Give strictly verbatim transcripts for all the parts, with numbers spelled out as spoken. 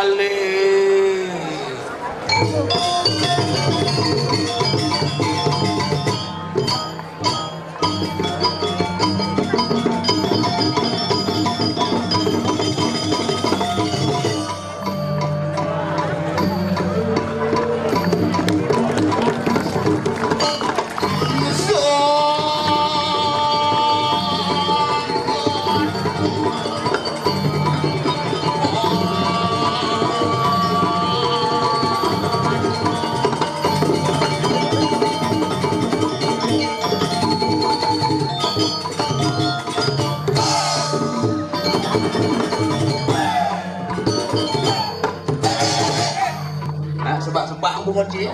Alih. Nah, sebak-sebak aku kunci.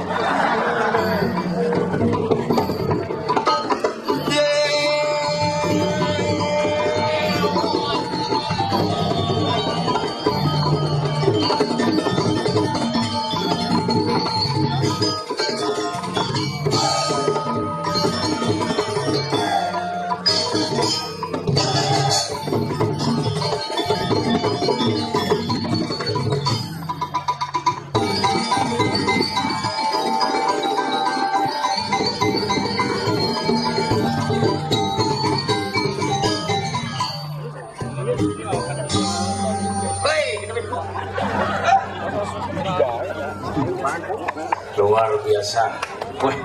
Luar biasa. Wah,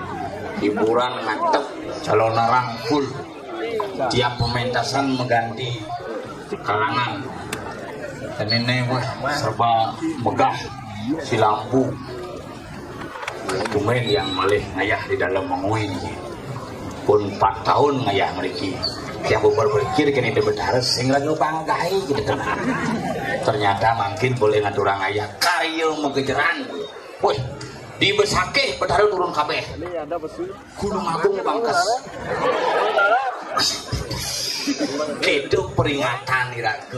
hiburan mantep. Calon narang full. Tiap pementasan mengganti kalangan. Dan ini wah, serba megah si lampu. Tumben yang malih ngayah di dalam mengui. Pun empat tahun ngayah mriki. Yang berpikir kene di Betara sing lagi banggai gitu kan. Ternyata makin boleh ngaturang ngayah karya megejeran. Wih, di Besakih Betara turun kabeh. Gunung Agung bangkes. Itu peringatan iraga.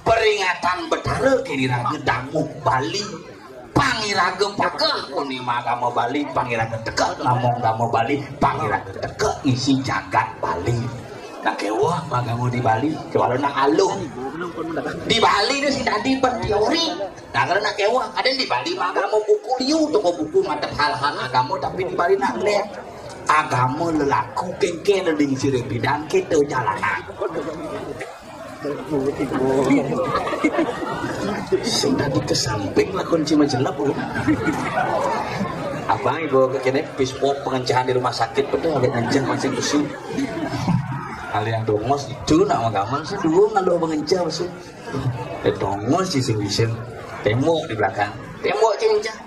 Peringatan Betara kene iraga danguk Bali. Pangiraga pageh kone magama Bali, pangiraga teka namung agama Bali, pangiraga teka isi jagat Bali. Nah, kewah magama di Bali, kewala nak aluh. Di Bali ni sing dadi berteori. Nah, kalau nak kewah, ada di Bali magama buku liu, toko buku mata hal-hal agama, tapi di Bali nak lihat agama lelaku kengkeng ding sire bidan kita jalanan. Sing dadi kesamping lakon cima jelep, oh. Abang ibu kekene pisport pengencahan di rumah sakit betul, ada ngencah masing besi. Ada yang dongos itu nak magaman sih dulu ngalu pengencah besi. Eh, dongos sih sing bisa tembok di belakang, tembok cingcah.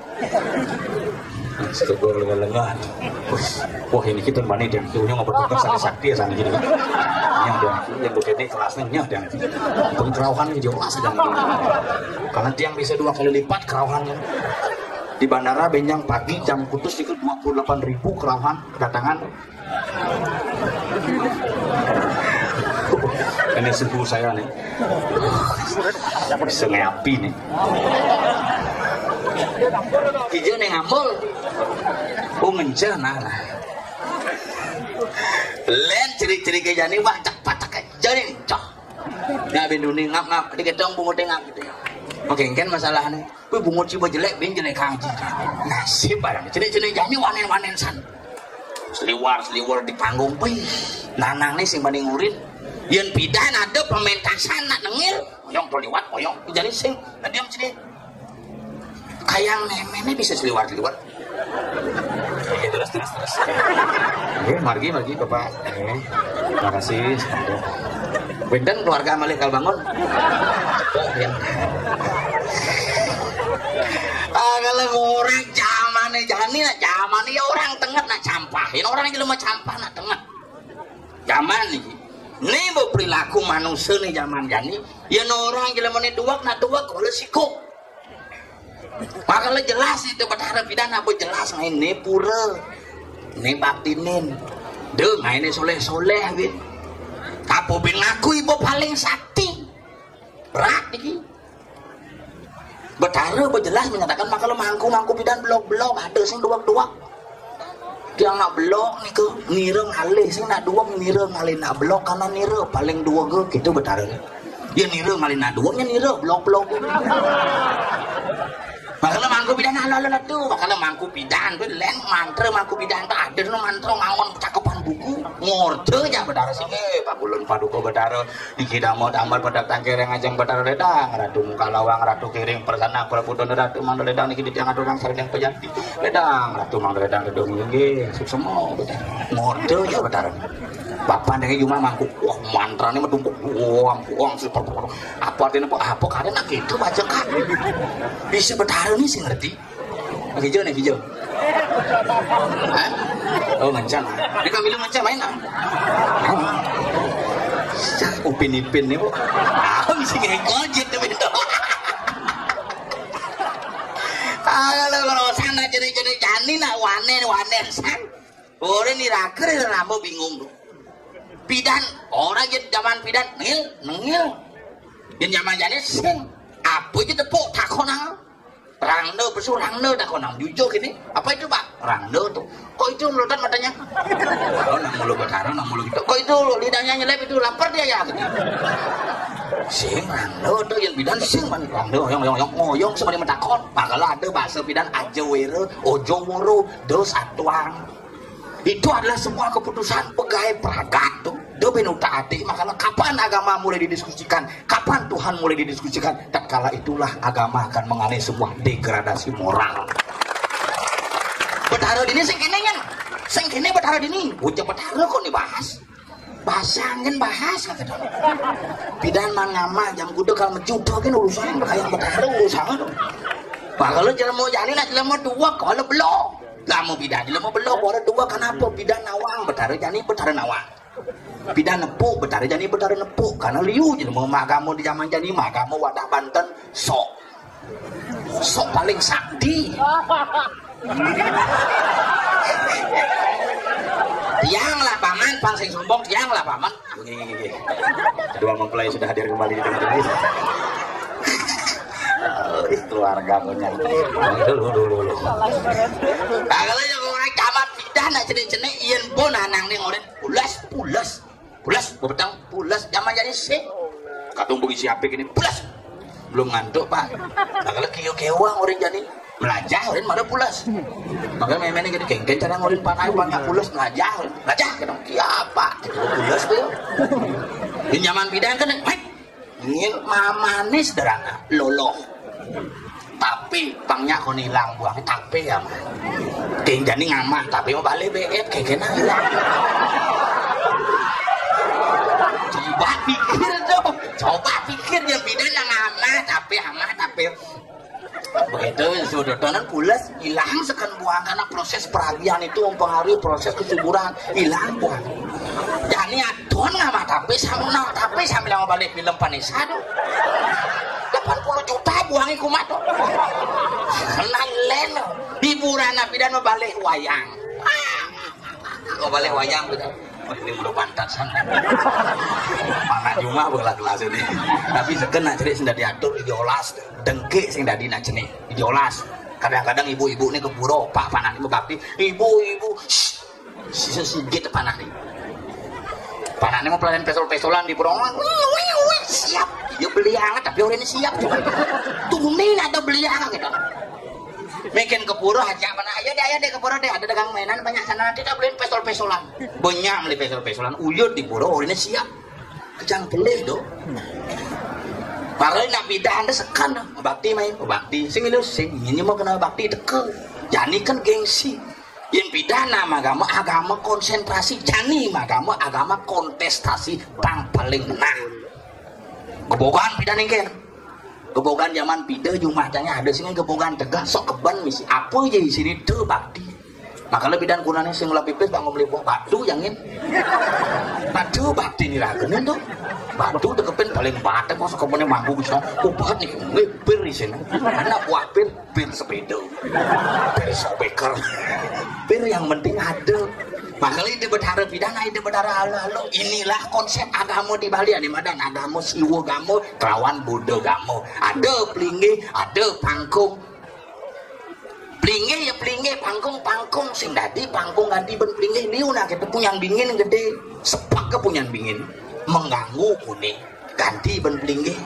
Setegur lengah-lengah. Wah, ini kita mana dia tuh yang apa tugas ada sakti sana gitu. Yang dia yang bukan ini kelasnya dia. Pengkerauhan ini jelas dan karena tiang bisa dua kali lipat kerauhannya. Di bandara benjang pagi jam putus itu dua puluh delapan ribu kerauhan kedatangan. Ini suku saya nih. Sungai Api nih. Kija nih ngambul. Oh, ngencana lah. Len ciri-ciri kejani wah cak patak aja nih cok. Nggak benduni ngap-ngap diketong bungut ngap gitu ya. Oke, kan masalahnya. Kuwi bungut ciba jelek, bin jelek haji. Nasib barang. Jenek-jenek jani wanen-wanen san. Seliwar-seliwar di panggung, wih. Nanang nih sing paling ngurin. Yen pidan ada pementasan nak nengil, oyong to liwat, oyong. Jadi sing, nah diam sini. Kayang nemen ini bisa seliwar-seliwar. Oke, terus, terus, terus. Oke, margi, margi, Bapak. Oke, terima kasih. Benten keluarga malih kal bangun. Ah, kalau orang zaman jani lah, zaman ya orang tengah nak campah. Ini orang jelema campah nak tengah. Zaman nih. Ini mau perilaku manusia nih zaman jani. Ya orang jelema nih duak nak duak kalau siku. Makanya jelas itu Betara pidan apa jelas main ne pura. Ne baktinin. Deh, main ne soleh-soleh gitu. Apa bin ngaku ibu paling sakti. Berat iki. Betara apa jelas menyatakan makanya mangku-mangku pidan blok-blok ada sing duak-duak. Tiang nak blok niku ngira ngalih sing nak duak ngira ngalih nak blok karena nira paling dua ge gitu Betara. Dia nira malih naduwanya nira blok-blok. Makala mangku pidan ala-ala tu, makala mangku pidan tu lén mantra mangku pidan tu ada no mantra mawon cakepan buku. Ngorta ja Betara sing, eh, pakulun paduka Betara, niki damel-damel pada tangkering ajeng Betara Ledang, Ratu Mukalawang, Ratu Kiring Persana, Prabu Dana Ratu Mangda Ledang niki titiang aturang sareng pajanti. Ledang, Ratu Mangda Ledang Ledang nggih, suksema Betara. Ngorta ja Betara. Bapan dengan jumah mangku, wah mantrane medungkuk, wah, wah, super, apa artinya apa? Apa kalian nak gitu baca kan? Bisa Betara nih sih ngerti. Hijau nih hijau. Hah? Oh, ngencang. Dia kan bilang ngencang main ah. Upin Ipin nih, Bu. Ah, bisa ngekojit tuh, Bento. Ah, kalau, kalau sana jenis-jenis jani nak wanen, wanen san. Ora niraga rama bingung tuh. Pidan, ora yen jaman pidan, nengil, nengil. Yen jaman jani sing. Apa aja tepuk takonang. Rangda, pesu rangda takonang. Jujur gini, apa itu, Pak? Rangda tuh. Kok itu melotot matanya? Oh, nang mulu Betara, nang mulu gitu. Kok itu lidahnya nyelip itu, lapar dia ya? Gitu. Sing rangda tuh yang pidan sing man rangda, yang, yang, yang ngoyong seperti metakon. Makala ada bahasa pidan aja wera, ojo woro, dos atuang. Itu adalah sebuah keputusan pegawai pragat tuh. Dia ben utak atik, makanya kapan agama mulai didiskusikan, kapan Tuhan mulai didiskusikan, tatkala itulah agama akan mengalami sebuah degradasi moral. Betara dini sing kene nyen. Sing kene Betara dini. Ucap Betara kok dibahas? Bahasa angin bahas kata dia. Pidan man ngamah jam kuda kalau mejuta kan urusan kayak Betara urusan tuh. Makanya jelema jani nak jelema dua kalau belum. Kamu pidan jelema belum, orang dua kenapa? Pidan nawang, Betara jani, Betara nawang. Pidan nepuk, Betara jani, Betara nepuk. Karena liu jelema mah agama di zaman jani, mah agama wadah Banten, sok. Sok paling sakti. Tiang lah paman, pang sing sombong, tiang lah paman. Oke, oke, oke. Kedua mempelai sudah hadir kembali di tempat ini. Oh, ih, keluarga punya. Dulu, dulu, dulu. Nah, kalau yang orang camat pidan nak cenik-cenik, iyan pun anang nih ngorin pulas, pulas. Pulas, bebetang, pulas. Zaman jadi sih. Katung bengi siapa gini, pulas. Belum ngantuk, Pak. Nah, kalau kio kewang orang jadi melajah, orang mana pulas. Makanya main-main gitu, kengken cara ngorin panai, panai pulas, melajah, melajah, gitu. Kiapa? Gitu, pulas tuh. Di zaman pidan kan, Ngil mamanis derana loloh. Tapi pangnya kon hilang buang tapi ya mah. Ting jani ngamah tapi mau balik beet kayak kena hilang. Coba pikir dong, coba pikir yang beda yang ngamah tapi amah tapi begitu sudah tonton pulas hilang sekan buang karena proses peragian itu mempengaruhi proses kesuburan hilang buang. Jani adon ngamah tapi sama tapi sambil mau balik film Vanessa tuh delapan puluh juta buang iku mah tuh. Lain lain hiburan nabi dan mau balik wayang. Mau balik wayang gitu. Ini udah pantat sana. Mana cuma bola kelas ini. Tapi seken nak cerik sudah diatur di jolas. Dengke sing dadi nak cenik di jolas. Kadang-kadang ibu-ibu ini ke pura, pak panak ini bakti. Ibu-ibu, sisa sigit panak ini. Panak ini mau pelayan pesol-pesolan di pura. Wih, wih, wih, siap. Ya beli anget tapi orang ini siap juga. Tuh ini ada beli anget gitu. Mungkin ke pura aja mana ayo deh ayo deh ke pura deh ada dagang mainan banyak sana nanti tak beliin pesol-pesolan. Banyak beli pesol-pesolan uyut di pura orang ini siap. Kejang pelih do. Padahal nak bidah anda sekan dah. Bakti main, bakti. Sing ini sing ini mau kenal bakti teke. Jani kan gengsi. Yang bidah nama agama, agama konsentrasi. Jani agama, agama kontestasi bang paling menang. Gebogan bidah ningkin. Gebogan zaman pida jumah tanya ada sini gebogan tegah sok keben misi apa aja di sini tuh bakti. Makanya bidan gunanya sing ulah pipis bangun beli buah batu jangin. Batu bakti ni raga nih tuh. Batu dekepin paling bate masuk ke mana mampu bisa obat nih pir di sini. Anak buah pir pir sepeda, pir sobeker, pir yang penting ada. Makanya ide betara pidana ide betara halo-halo inilah konsep agama di Bali ada madan agama siwa agama kelawan Buddha agama ada pelinggih ada pangkung. Pelinggih ya pelinggih pangkung pangkung sing dadi pangkung ganti ben pelinggih liu nah kita punya bingin gede sepak ke punya bingin mengganggu kuning. Ganti ban pelinggih.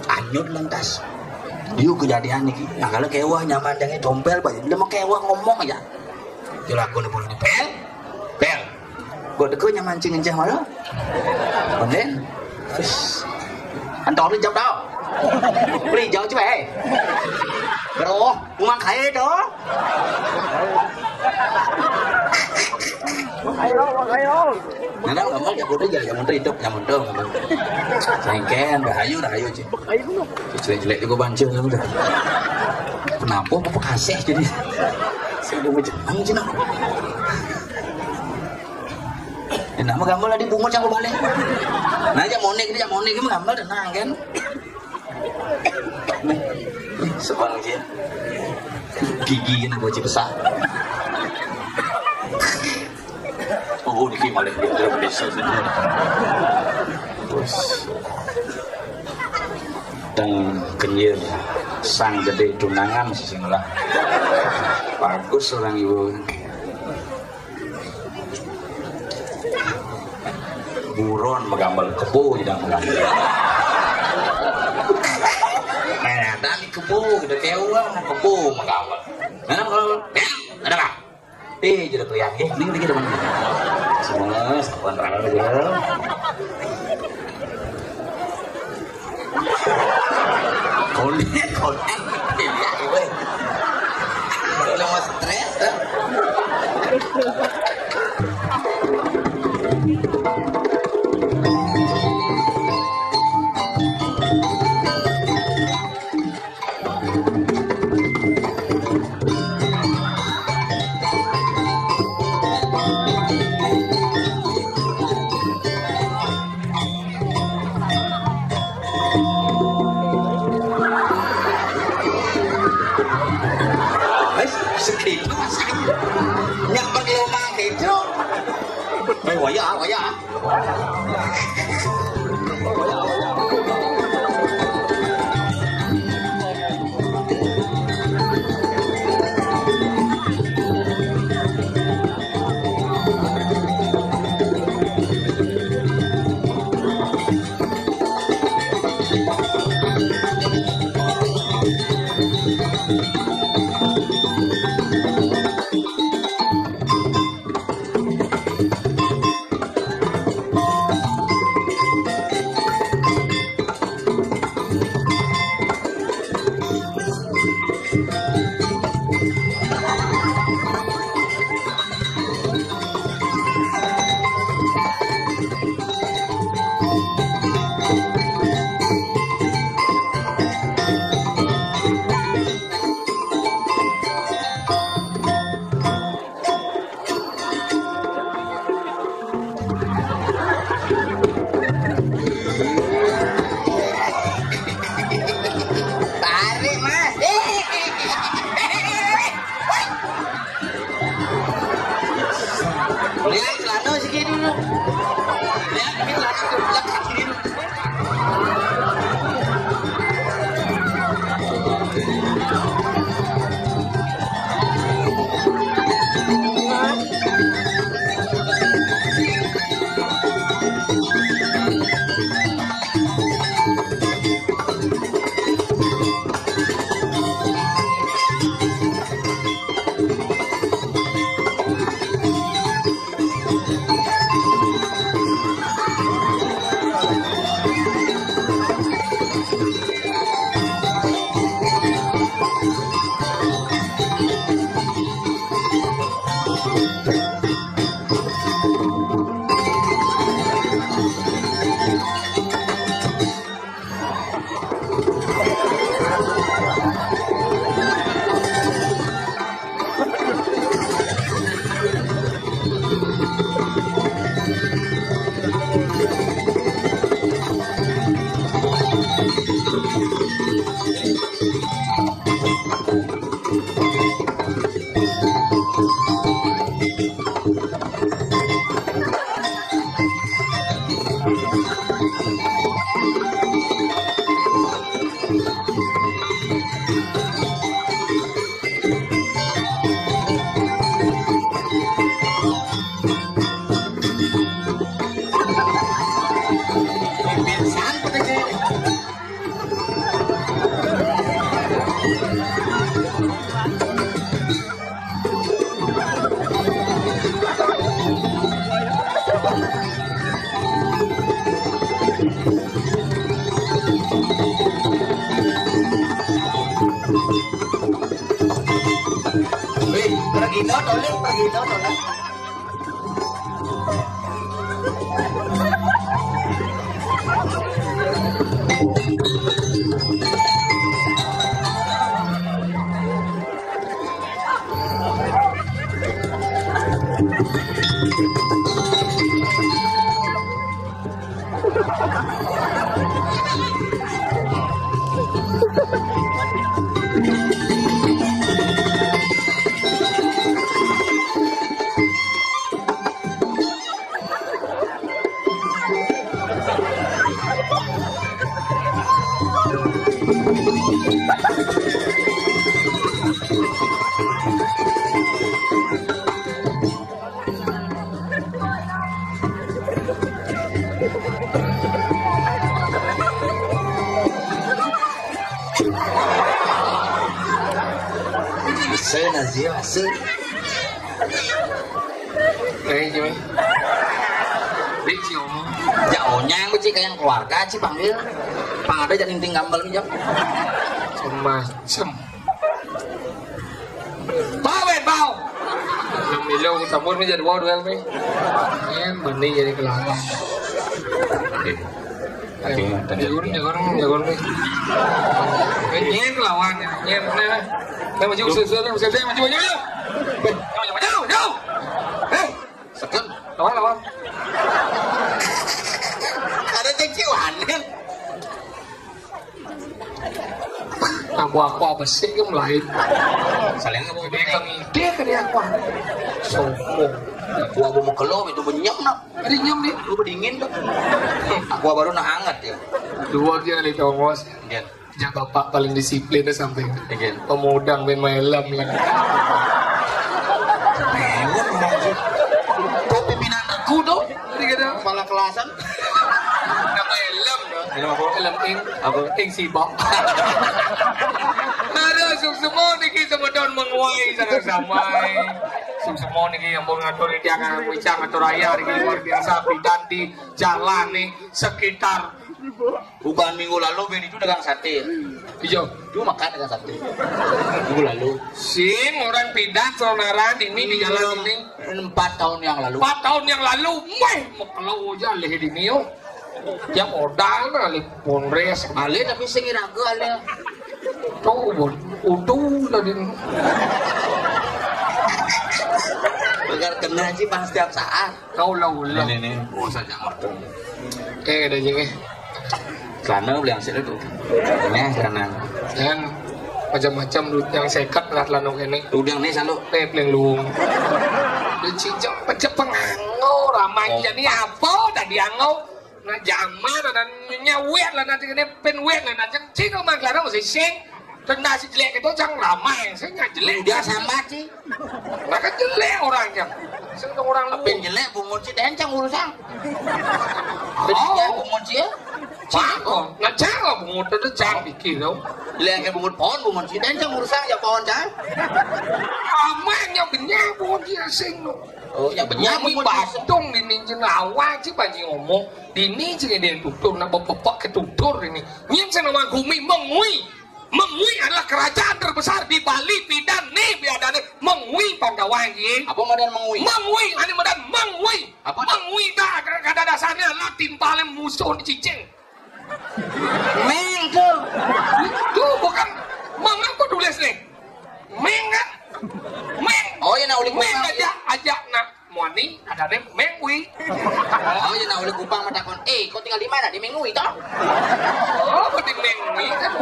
Anyut lantas. Yu kejadian niki. Nah, kalau kewah nyaman dengan tompel, banyak. Dia mau kewah ngomong aja. Jelaku ni bulu pel. Pel. Gua deka nyaman cing encah malu. Konden. Antar lu jawab tau. Beli jawab cuba, eh. Bro, umang kaya tu. Ayo, ayo. Nana ngomong ya bodoh ya, yang muntah hidup, yang muntah. Sengken, rahayu, rahayu je. Jelek-jelek juga banjir ya udah. Kenapa apa kasih jadi? Saya udah macam, anu cina. Ya, nama gambar tadi bungut yang balik. Nah, jak monik ni, jak monik ni gambar tenang kan? Nih, nih, sebang je. Gigi kena kunci besar. Oh, niki malih dia desa sini. Terus teng kenyir sang gede tunangan sesungguhnya. Bagus orang ibu. Buron megambar kebo tidak megambar. Nah, ada di kebo, kita kewa kebo megambar. Nah, kalau ya, ada apa? Eh, jadi tuh ya, eh, ini lagi teman. Semua, sapuan rame ya. Konek, konek, ya, gue. Udah mau stres, dah. Wis, segitu, Mas. Nyamper lomah gitu. Eh, waya, waya. Tarik, Mas. Lihat celana sikit dulu. Lihat ini celana lekat sini dulu. Gino tolong, Pak Gino tolong. Saya Nazia, saya. Eh, Jimmy. Dik, Ci ngomong. Ya, onyang, Ci, kayak keluarga, Ci, panggil. Pang ada jadi inting gambel, ya. Semacam. Bau, eh, bau. Enam kilo, sabun, mi jadi bau, duel, mi. Ini benih jadi kelamaan. Jagoan, jagoan, jagoan, jagoan, mi. Ini kelamaan, ya. Ini, ini, ini. Ini maju, maju, maju, maju, maju. Maju, maju, maju. Eh, sekan. Lawan, lawan. Ada cek ciwanin. Aku, aku apa sih yang lain? Saling apa? Dia kan ide ke dia aku. Sombong. Aku, aku mau keluar itu benyem nak. Ada nyem nih. Lu dingin tuh. Aku baru nak anget ya. Dua dia nih tongos. Iya. Yang bapak paling disiplin deh sampai. Iya. Pemudang main malam lagi. Kopi minat aku tuh. Tadi kata kepala kelasan. Nama helm, no? Helm apa? Helm ing. Apa? Ing sibak. Ada suksema niki semeton menguai sama-sama. Suksema niki yang mau ngatur dia akan wicang ngatur ayah niki luar biasa pidan di jalan nih sekitar. Bukan minggu lalu ben itu dagang sate. Iya. Itu makan dengan sate. Minggu lalu. Sing orang pidan saudara ini di jalan ini. Empat tahun yang lalu. Empat tahun yang lalu, meh, mekelo aja alih dini yo. Dia modal alih ponres. Alih tapi sing iraga alih. Tuh, bon. Utuh tadi. Begar kena sih pas setiap saat. Kau lah ulah. Ini, ini. Oh, saja ngerti. Oke, ada aja, oke. Celana beli hasil itu. Ini celana. Yang macam-macam duit yang sekat lah celana ini. Udang nih selalu. Teh paling luung. Dia cincang pecah penganggur. Ramai jadi apa tadi angau? Nah, zaman ada nyawet lah nanti ini pen wet lah nanti. Cik kau mangklarang sising. Tenda si jelek itu cang ramai. Saya nggak jelek. Dia sama sih. Nah, kan jelek orangnya. Saya orang lu. Pen jelek bungut sih dan cang urusan. Pen jelek bungut sih ya. Cang kok. Nah, cang lah bungut itu cang pikir tau. Jelek kayak bungut pohon bungut sih dan cang urusan ya pohon cang. Ramai yang benyah bungut dia sing. Oh, ya benyah bungut. Batung di ninjen awal sih banci ngomong. Dini sing ada yang tutur, nah bapak ketutur ini. Nyen senama gumi mengui. Mengui adalah kerajaan terbesar di Bali, pidan nih biadane Mengui Pandawa nggih. Apa madan Mengui? Mengui, ane madan Mengui. Apa? Mengui tak ada dasarnya lah timpalnya musuh di cicing. Meng tuh. Tuh bukan Meng apa tulis nih? Meng kan? Meng. Oh ya nak ulik Meng aja aja nak. Muani ada deh Mengwi. Oh, ya nah oleh Kupang matakon, "Eh, kau tinggal di mana?" "Di Mengwi toh." Oh, di Mengwi kan.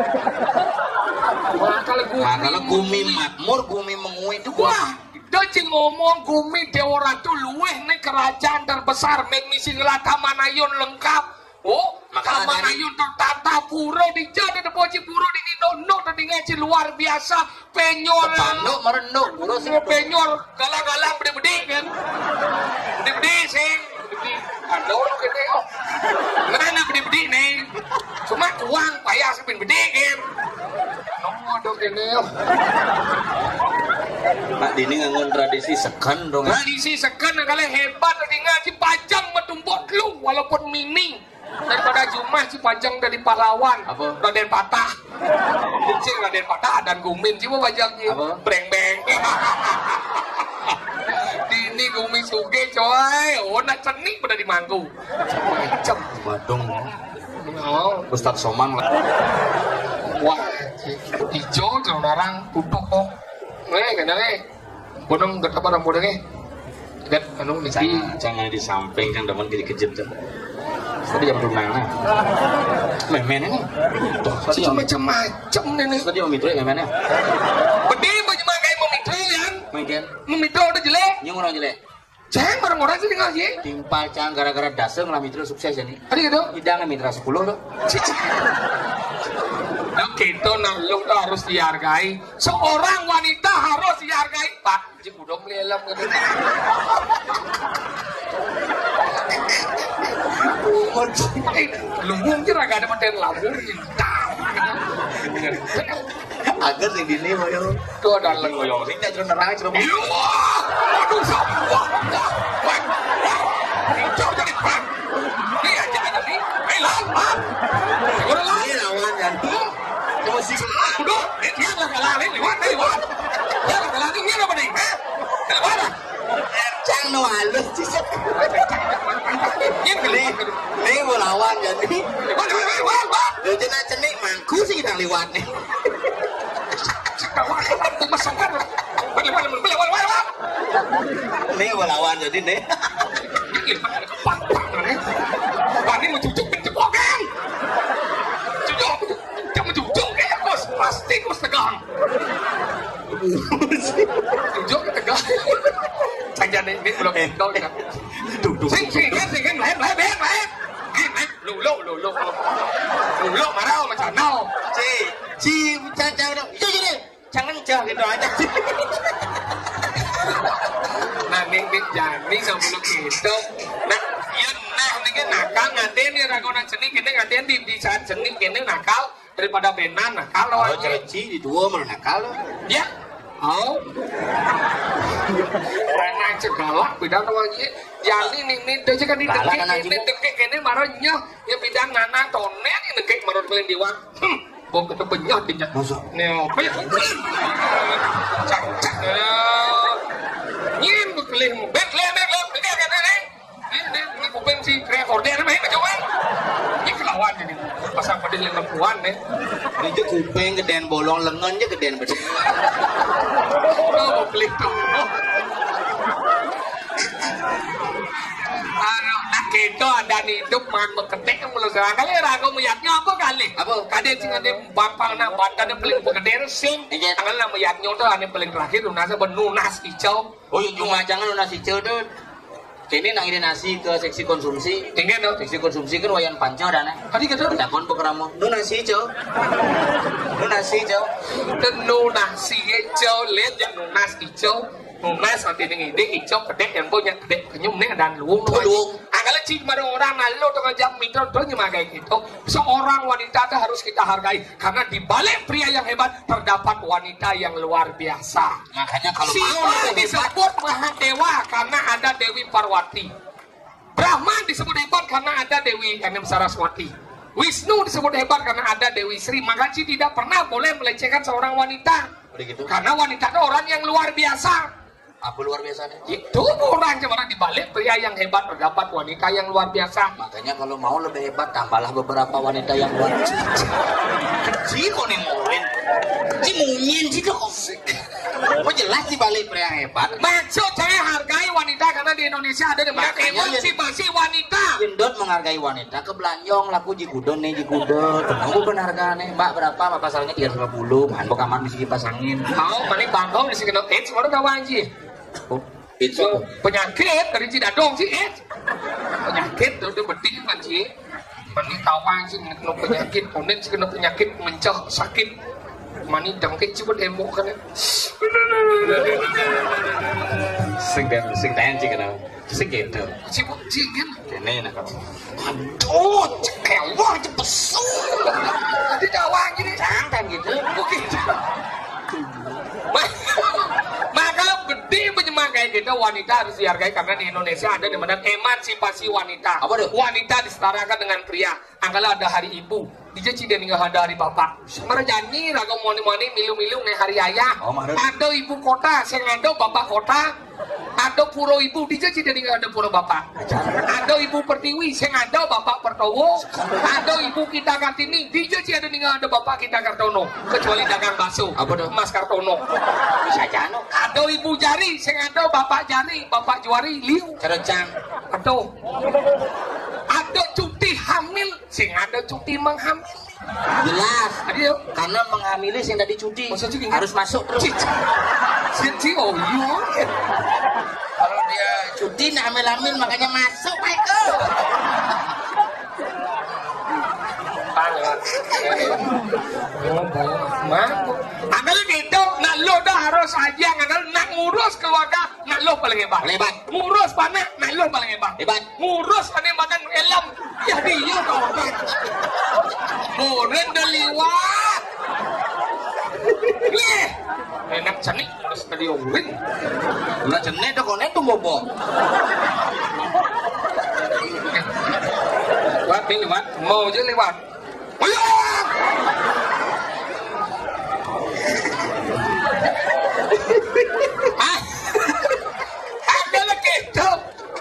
Wah, kalau gumi, nah, kalau gumi makmur, gumi Mengwi itu wah, dia cing ngomong gumi Dewa Ratu luweh nih kerajaan terbesar Mengwi sing Taman Ayun lengkap. Oh, makanya Taman Ayun tertata pura di jada depo ci pura di Indonesia tadi ngaji luar biasa. Penyol. Tepanduk merenuk, guru sing penyol, galang-galang bedik-bedik kan. Bedik-bedik sing. Bedik. Ada orang gede oh. Mana bedik-bedik nih? Cuma uang payah sing bedik kan. Nomor dong gede oh. Pak Dini ngangun tradisi seken dong. Tradisi seken kali hebat tadi ngaji pajang metumpuk lu walaupun mini. Daripada jumah ci pajang dari pahlawan. Apa? Raden Patah. Cing Raden Patah dan Gumin ci mau pajang ci. Apa? Breng beng. Umi sugih, coy. Oh, nak cenik pada dimangku. Macem. Badung. Oh. Ustaz Somang lah. Wah, ijo kalau orang tutup kok. Eh, kena eh. Bodong gak apa orang bodong eh. Gak anu niki. Jangan, jangan di samping kan, demen dikejut tuh. Tadi jam tunang nah. Memen ini. Tadi jam macam-macam nih nih. Tadi jam itu memen ya. Bedi baju makai mau mitro ya. Mungkin. Mau mitro udah jelek. Nyung orang jelek. Cang, orang-orang sih dengar sih. Timpal cang gara-gara dasa ngelam mitro sukses ini. Tadi gitu. Hidang mitra sepuluh loh. Nah, gitu, nah, lu tuh harus dihargai. Seorang wanita harus dihargai. Pak, cik udah melelem gitu. Eh, lu mungkin agak ada meten labur. Agar sing dini, Boyo. Tuh ada leng. Boyo, sing tak nerang, cerita. Iya. Aduh, wah, wah, wah, wah. Ini aja ada nih. Eh, lawan. Udah lawan. Ini lawan, kan? Tuh. Cuma sih. Udah, eh, dia nggak kalah, eh, lewat, eh, lewat. Dia nggak kalah, ini apa nih? Eh, lewat. Cang nu halus, cisuk. Ini geli. Ini mau lawan, kan? Lewat, lewat, lewat, lewat. Lu cina cenik, mangku sih kita lewat nih. Nih gua lawan jadi nih. Wani mau cucuk pencepokan. Cucuk, jangan cucuk ya, Bos. Pasti Bos tegang. Cucuk tegang. Saja nih, ini belum Eh. Tahu ya. Duduk. Sing, sing, sing, sing, lain, lain, lain, lain. Ini, lain. Lu, lu, lu, lu, lu. Lu, lu, marah sama channel. Ci, ci, cacau dong. Itu jadi. Jangan jah gitu aja. Nah, nih, nih, jani sama lu gitu. Nah, ya, nah, ini kan nakal, ngantin ya, ragu nak seni, kita ngantin di, di saat seni, kita nakal, daripada benan, nakal, oh, cereci di dua malah nakal. Ya. Oh. Benan segala, beda sama aja. Jani nih, nih, dia aja kan di Galak dekik, kan, ini anjing. Dekik, ini marah, nyah. Ya, bidang nana, tonen, ini dekik, marah, paling diwak. Hmm. Bok itu benyot, benyot. Masa? Nih, apa ya? Cak, cak. Ya. Nyin, beli, bet, leh, bet, leh, beli, kan, nih. Ini, ini, ini kuping si kreator dia, namanya, coba. Ini kelawan ini. Pasang pada lima puluhan, nih. Ini aja kuping gedeen bolong, lengan aja gedeen bedeng. Oh, beli tuh. Anu, nak gitu ada nih hidup man beketek mulai sekarang kali ragu meyaknya apa kali? Apa? Kadé sing ada bapak nak badan paling beketek sing. Iya. Tanggal nama yaknya tuh ane paling terakhir nunas apa nunas hijau. Oh iya, cuma jangan nunas hijau tuh. Kini nang ini nasi ke seksi konsumsi. Tinggal tuh. Seksi konsumsi kan wayan panco dana. Tadi kata takon pekeramu. Nunas hijau. Nunas hijau. Nunas hijau, lihat yang nunas hijau. Nunas nanti ning ini icok kedek yang punya kedek kenyum nih dan luung. Luung. Angkala cik mara orang malu tuh ngajak mitra tuh nyemagai gitu. Seorang wanita tuh harus kita hargai karena di balik pria yang hebat terdapat wanita yang luar biasa. Makanya kalau Siwa mau lebih hebat, disebut Mahadewa karena ada Dewi Parwati. Brahma disebut hebat karena ada Dewi Enem Saraswati. Wisnu disebut hebat karena ada Dewi Sri. Maka Ci tidak pernah boleh melecehkan seorang wanita. Udah gitu. Karena wanita itu orang yang luar biasa. Apa luar biasanya? Itu orang cuma di balik pria yang hebat terdapat wanita yang luar biasa. Makanya kalau mau lebih hebat, tambahlah beberapa wanita yang luar biasa. Ci kok nih mungkin? Ci mungkin sih kok. Oh jelas di balik pria hebat. Maksud saya hargai wanita karena di Indonesia ada di mana Makanya emansipasi wanita. Gendot menghargai wanita, kebelanjong laku jikudon nih jikudon. Kenapa benar harganya? Mbak berapa? Mbak pasalnya tiga ratus lima puluh. Kan bukan mah bisa dipasangin. Mau paling bangkong di sini. Eh, semua udah wanji. Oh, itu. Penyakit dari Cidadong sih, eh. Penyakit tuh udah beting kan sih. Mani tawang sih kena penyakit, konen sih kena penyakit mencah sakit. Mani dengkit sih buat embok kan. Sing dan sing tahan sih kena. Sing gitu. Sih buat sih kan. Ini nak. Aduh, cekelwah aja pesu. Tadi tawang gini. Jangan gitu. Oke. Maka bedi menyemangkai kita wanita harus dihargai karena di Indonesia ada di mana emansipasi wanita. Apa tuh? Wanita disetarakan dengan pria. Angkala ada hari ibu, dija cida ninggal ada hari bapak. Marajani raga moni-moni milu-milu nih hari ayah. Oh, marah. Ada ibu kota, sing ada bapak kota. Ada pura ibu, dija sing ada ninggal ada pura bapak. Ada ibu pertiwi, sing ada bapak Pertowo. Ada ibu kita Kartini, dija sing ada ninggal ada bapak kita Kartono. Kecuali dagang bakso. Apa tuh? Mas Kartono. Bisa jano. Ada ibu jari, sing ada bapak jari, bapak juari, liu. Cerejang. Aduh. Ada cuti hamil, sing ada cuti menghamil. Jelas. Aduh. Karena menghamili sing tadi cuti. Maksudnya gini? Harus masuk terus. Cuti. Cuti, oh iya. Kalau dia cuti, nak hamil-hamil, makanya masuk, Pak. Pangan. Mangkuk. Angkal gitu, nak lo dah harus aja, angkal nak ngurus keluarga, nak lo paling hebat. Paling hebat. Ngurus panak, nak lo paling hebat. Hebat. Ngurus panak badan elem, ya dia kau. Murid dah liwat. Nih, enak cenik, terus tadi urin. Lah cenik dah konek tuh bobo. Lewat nih, lewat. Mau aja lewat. Ayo! Ah, ada lagi tuh.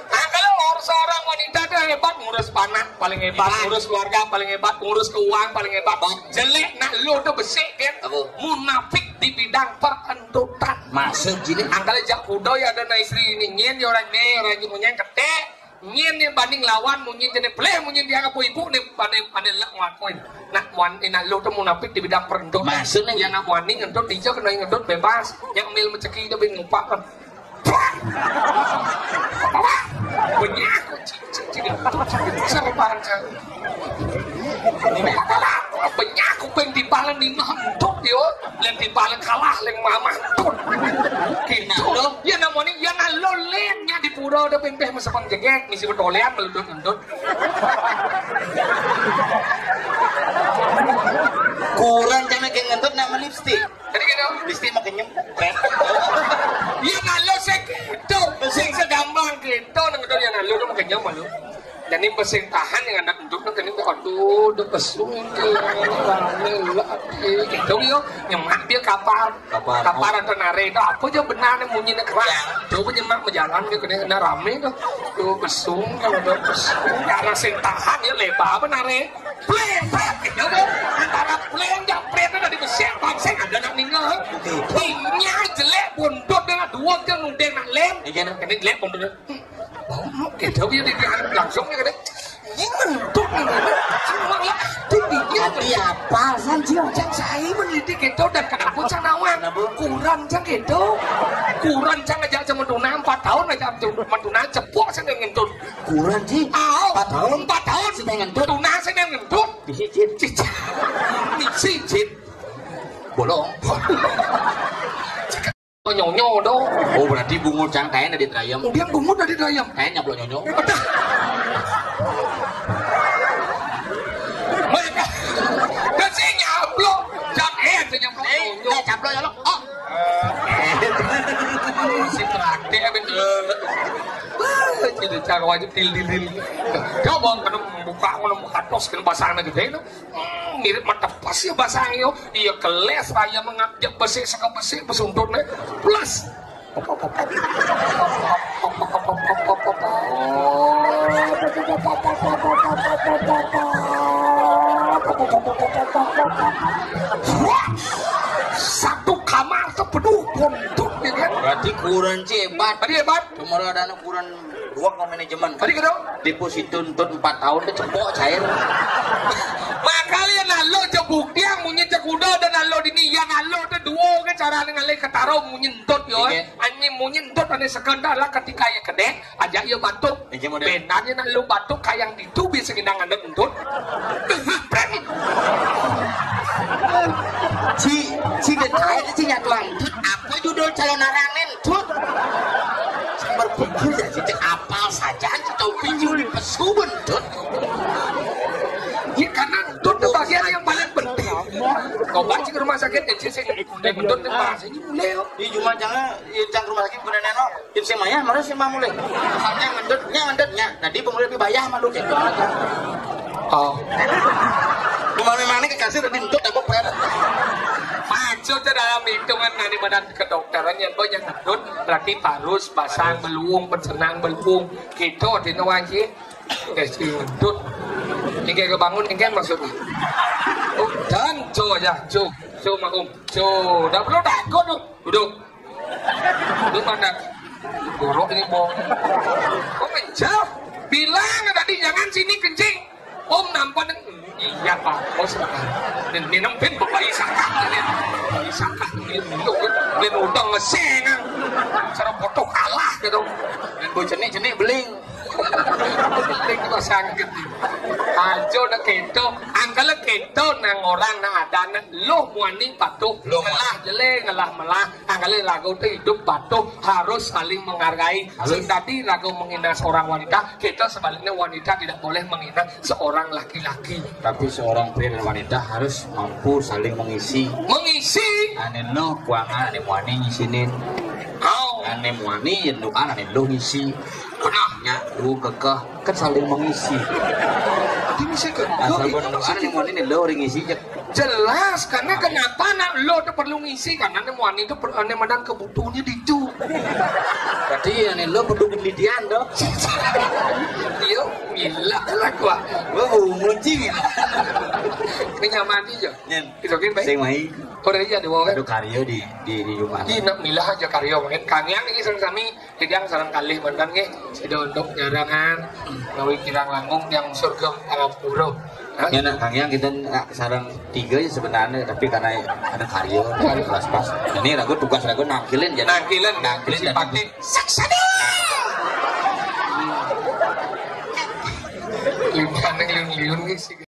Angkal orang seorang wanita tuh hebat, ngurus panak paling hebat, hebat, ngurus keluarga paling hebat, ngurus keuangan paling hebat. Hebat. Jelek nak lo tuh besik kan. Apa? Munafik di bidang perentutan. Maksud gini? Angkal jak kuda ya ada nak istri ini nyen ya orang ini orang ini punya ketek. Nyen nih banding lawan munyi jenis peleh munyi dia apa ibu nih pandai pandai lek ngelakuin. Nak wan ini lo tuh munafik di bidang perentutan. Maksudnya? Ya nak wani ngentut dia kena ngentut bebas. Yang mil meceki dia bin ngupak kan. Banyak aku cicik cicik. Sama barang saya. Banyak aku pengen di palang di mah entut dia. Lain di palang kalah lain mama entut. Gitu. Nah, lo? Ya namanya ya nah lo lain nya di pura ada pimpih masa pang jegek misi betolean meludut entut. Kurang jangan kayak ngentut nama lipstick. Jadi gitu. Mesti makin nyempret. Iya kalau saya gitu. Sing segambang gitu nang gitu ya lalu tuh makin nyaman lu. Jadi pesing tahan yang anak untuk kan ini tuh aduh udah pesung gitu. Gitu yo nyemak dia kapal. Kapal. Kapal atau nare itu apa aja benar nih munyi nih keras. Ya. Coba nyemak berjalan dia kena kena rame tuh. Tuh pesung kalau udah pesung karena sing tahan ya lebar apa nare. Pleng, pleng, gitu kan. Antara pleng, jam pleng itu dari besi, bangsa ada nak ninggal. Timnya jelek, bondot dengan dua ke nudeng nak lem. Iya, nah. Ini jelek bondot. Hmm, bau mau kita dia di langsung ya kan. Ini ngentuk nih. Semua lah, tingginya. Tapi apa, San Jio? Cang saya mendidik itu dan kenapa cang nawang? Kenapa? Kurang cang gitu. Kurang cang aja sama tuna empat tahun aja sama tuna cepok saya ngentut. Kurang sih. Au. Empat tahun. Empat tahun. Sing ngentut. Tuna sing ngentut. Bisi jin. Cicit. Bisi jin. Bolong. Nyonyo dong. Oh berarti bungut cang kain dari terayam. Kemudian bungut dari terayam. Kain nyablok nyonyo. Aduh. Mereka. Dan saya nyablok. Cang eh saya nyablok. Eh, nyonyo. Nggak cablok ya lo. Oh. Si praktek betul. Jadi cara wajib til til til. Coba kena buka kena buka tos kena basahna gitu itu. Hmm, mirip mata pas ya basahna yo. Iya keles raya mengajak besi saka besi besuntut nih. Plus. Satu kamar sepenuh buntut ya kan. Berarti kurang cepat. Tadi hebat. Cuma ada anak kurang dua ke manajemen. Tadi kata? Deposito entut empat tahun dia cepok cair. Makanya nalo jebuk dia munyi cekuda dan nalo dini ya nalo ada dua ke cara ngalih ketaro munyi entut yo. Iya. Anjing munyi entut ane sekenda lah ketika ya kedek aja ya batuk. Iya, model. Benarnya nalo batuk kayak itu bisa kita ngadep entut. Ci, ci detail ci nyatuan entut. Apa judul calon arangen entut? Berpikir ya ci apal saja ci tahu pinjau di pesu entut. Ya karena entut itu bagian yang paling penting. Kau baca ke rumah sakit ya ci saya entut itu bahasanya mulai. Di cuma jangan ya jangan rumah sakit bukan neno. Tim sing mayah, mana sing mamulih? Nya ngendut, nya ngendut, nya. Tadi pemulih lebih bayah malu gitu. Oh. Cuma memang ini kekasih tadi entut apa pret? Pace Itu dalam hitungan nanti badan kedokteran yang banyak ngedut, berarti parus, basang, beluung, pencernaan, beluung. Gitu, di nuan sih. Tes ngedut. Ini kayak kebangun, ini kan maksudnya. Oh, dan co ya, co, co makum, co. Dah perlu takut tuh. Duduk. Lu mana? Borok ini, Bo. Oh, menjauh. Bilang tadi jangan sini kencing. Om nampak neng. Iya, Pak. Oh, sebentar. Ini nempin Bapak Isaka. Bapak Isaka. Ini udang ngeseng. Cara foto kalah gitu. Dan boy cenik-cenik beling. Beling juga sangkit. Aja nak keto. Angkala keto nang orang nang ada nang. Lo muani patuh. Lo muani. Ngelah jele, ngelah melah. Angkala lagu tu hidup patuh, harus saling menghargai. Harus. Sing tadi ragu menghina seorang wanita, kita sebaliknya wanita tidak boleh menghina seorang laki-laki. Tapi seorang pria dan wanita harus mampu saling mengisi. Mengisi. Ane lo kuangan, ane muani ngisinin. Au. Ane muani, yen lo ngisi. Nah, nya lu kekeh, kan saling mengisi. Ini sih ke Asal pun anu, ane muani nih lo ring ngisi, cek. Jelas, karena kenapa nak lo tuh perlu ngisi, karena nih muani itu per- ane menang kebutuhannya di itu. Berarti ane lo perlu penelitian, dong. Iya, gila lah gua. Gua mau ngunci, gila. Ini nyaman aja. Nyen. Itu kan baik. Sing mai. Oh, dari aja di bawah kan. Aduh, karyo di di di rumah. Di nak milah aja karyo mungkin. Kang Yang ini sami-sami Idang sareng kalih mantan nggih, sida untuk nyarangan ngawi kirang langkung tiang surga pangapura. Hah? Ya, nak, Kang Yang, kita nak sareng tiga ya sebenarnya, tapi karena ada karya, karya pas-pas. Ini ragu tugas ragu nangkilin, jadi nangkilin, nangkilin si dan Pati. Saksana. Limbane liun-liun nggih sih.